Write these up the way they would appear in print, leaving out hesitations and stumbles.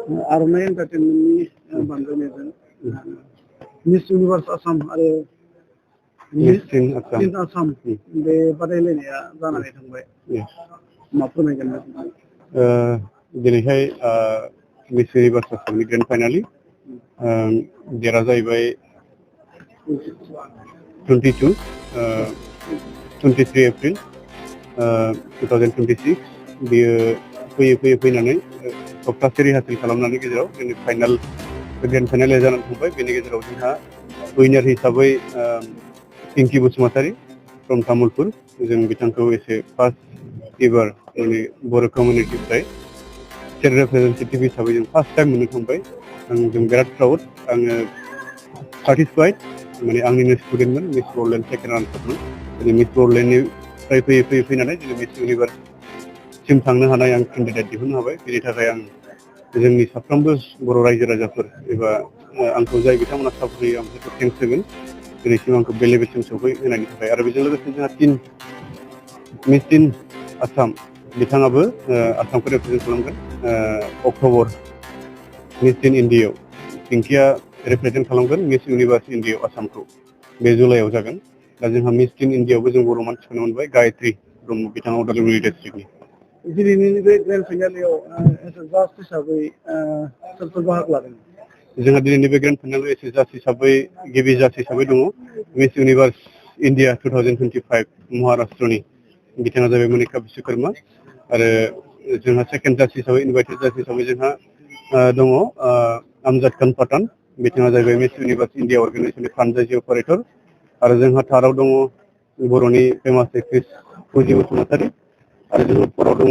आर'नाइ एन्टारटेनमेन्टनि बान्जायनायजों miss universe Assam आरो miss Assam बे बादायलायनाया जानानै थांबाय मा फोरमायगोन दिनैहाय मिस इउनिभार्स आसामनि ग्रेन्ड फाइनालि देरा जाहैबाय 23 एप्रिल 2026 बियो फैयै फैनानै सप्तासे रिहार्सेल खालामनायनि गेजेराव जोंनि फाइनाल ग्रेन्ड फाइनाल जानानै थांबाय। बेनि गेजेराव जोंहा उइनार हिसाबै पिंकि बसुमतारी फ्रम तामुलपुर, जों बिथांखौ एसे फार्स्ट एबार माने बर' कमिउनिटिनिफ्राय स्टेट रिप्रेजेन्टेटिभ हिसाबै जों फार्स्ट टाइम मोननो थांबाय। जों बिराद प्राउड, आङो साटिसफाइड, माने आंनिनो स्टुडेन्टमोन मिस बर'लेण्ड सेकेन्ड रानार्सआपमोन। दिनै मिस बर'लेण्डनिफ्राय फैयै फैनानै दिनै मिस इउनिभार्ससिम थांनो हानाय आं केन्डिडेट दिहुननो हाबाय। बेनि थाखाय आं जोंनि साफ्रोमबो बर' रायजो राजाफोर एबा आंखौ जाय बिथांमोना सापर्ट होयो आं बिसोरखौ थेंक्स होगोन दिनैसिम आंखौ बे लेभेलसिम सौहैहोनायनि थाखाय। आरो बेजों लोगोसे जोंहा मिस टिन आसाम बिथाङाबो आसामखौ रिप्रेजेन्ट खालामगोन अक्ट'बर मिस टिन इण्डियायाव। पिंकिया रिप्रेजेन्ट खालामगोन मिस इउनिभार्स इण्डियायाव आसामखौ, बे जुलाइआव जागोन। दा जोंहा मिस टिन इण्डियायावबो जों बर' मानसिखौनो मोनबाय, गायत्रि ब्रह्म, बिथाङा उदालगुरि डिस्ट्रिक्टनि। दिनैनि बे ग्रेन्ड फाइनालाव जाज हिसाबै सोर बाहागो लादों? जोंहा दिनैनि बे ग्रेन्ड फाइनालाव एसे जाज हिसाबै गिबि जाज हिसाबै दङ मिस इउनिभार्स इण्डिया 2025 महाराष्ट्रनि, बिथाङा जाबाय मनिका बिश्वकर्मा। आरो जोंहा सेकेन्ड जाज हिसाबै इनभाइटेड जाज हिसाबै जोंहा दङ आमजाद खान पाठान, बिथाङा जाहैबाय मिस इउनिभार्स इण्डिया अर्गेनाइजेसननि फ्रान्चाइजि अपारेटर। आरो जोंहा थार्डआव दङ बर'नि फेमास एक्ट्रिस फुजि बसुमतारी। आरो जोंहा फराव दङ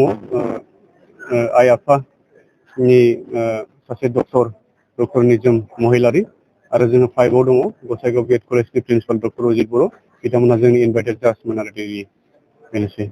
आइ आफानि सासे डक्टर निजोम महिलारि। आरो जोङो फाइभआव दङ गसाइगाव बिएड कलेजनि प्रिन्सिपाल डक्टर अजित बर', बिथांमोनहा जोंनि इनभाइटेड जाजमोन आरो बेनोसै।